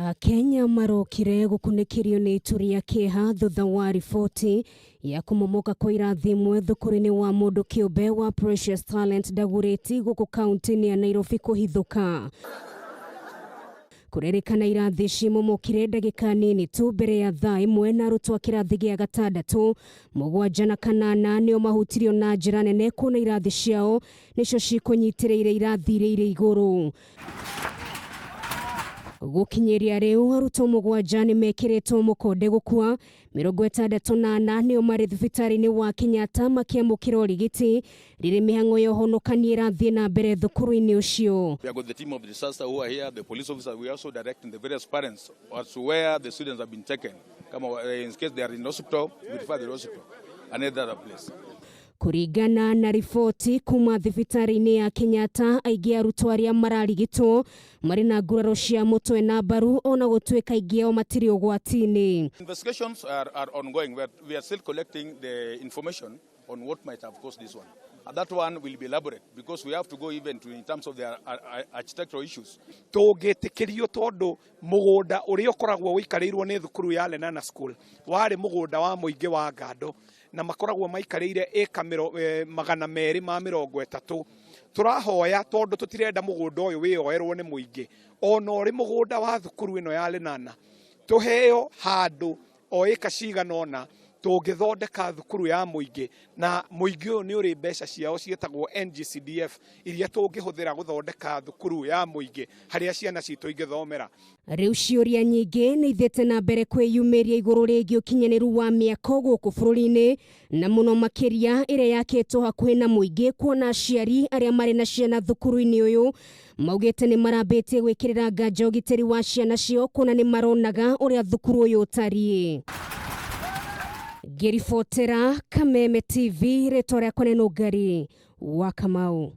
Akenya marokire gũkunĩkĩrio nĩ itu rĩa kĩeha thutha wa riboti ya kũmomoka kwa irathi imwe thukuru-inĩ wa mũndũ kĩũmbe wa Precious Talent Dagoretti gũkũ kaunti-inĩ ya Nairobi kũhithũka. Kũrerĩkana irathi cimomokire ndagĩka nini tu mbere ya thaa ĩmwe na arutwo a kĩrathi gĩa gatandatũ, mũgwanja na kanana nĩo mahutirio na njĩra nene kuona irathi ciao nĩcio cikũnyitĩrĩire irathi iria irĩ igũrũ. Gũkinyĩria rĩu arutwo mũgwanja nĩ mekĩrĩtwo mũkonde gũkua, 64 nĩo marĩ thibitarĩ-inĩ wa Kenyatta makĩamũkĩra ũrigiti rĩrĩ mĩhang'o ya ũhonokania ĩrathiĩ na mbere thukuru-inĩ ũcio. We have got the team of disaster who are here, the police officers. We are also directing the various parents as to where the students have been taken. Come on, in case they are in hospital, we refer the hospital and other place. Kũringana na riboti kuma thibitarĩ-inĩ ya Kenyatta, aingĩ a arutwo arĩa mararigitwo marĩ na nguraro cia mũtwe na mbaru ona gũtuĩka aingĩ ao matirĩ ũgwati-inĩ. Investigations are ongoing. We are still collecting the information on what might have caused this one. And that one will be elaborate because we have to go even to in terms of the architectural issues. Tũngĩtĩkĩrio, tondũ mũgũnda ũrĩa ũkoragwo ũikarĩirwo nĩ thukuru ya Lenana School warĩ mũgũnda wa mũingĩ wa Ngando na makoragwo maikarĩire ĩka 230. Tũrahoya, tondũ tũtirenda mũgũnda ũyũ wĩyoerwo nĩ mũingĩ, ona ũrĩ mũgũnda wa thukuru ĩno ya Lenana, tũheo handũ o ĩka cigana ũna tũngĩthondeka thukuru ya mũingĩ, na mũingĩ ũyũ nĩ ũrĩ mbeca ciao ciĩtagwo NGCDF iria tũngĩhũthĩra gũthondeka thukuru ya mũingĩ harĩa ciana citũ ingĩthomera. Rĩu ciũria nyingĩ nĩ ithiĩte na mbere kwĩyumĩria igũrũ rĩgiĩ ũkinyanĩru wa mĩako gũkũ bũrũri-inĩ, na mũno makĩria ĩrĩa yakĩtwo hakuhĩ na mũingĩ, kuona aciari arĩa marĩ na ciana thukuru-inĩ ũyũ maugĩte nĩ marambĩtie gwĩkĩrĩra nganja ũgitĩri wa ciana ciao kuona nĩ maronaga ũrĩa thukuru ũyũ ũtariĩ. Ngĩribotera Kameme TV, rĩtwa rĩakwa nĩ Nũngari wa Kamau.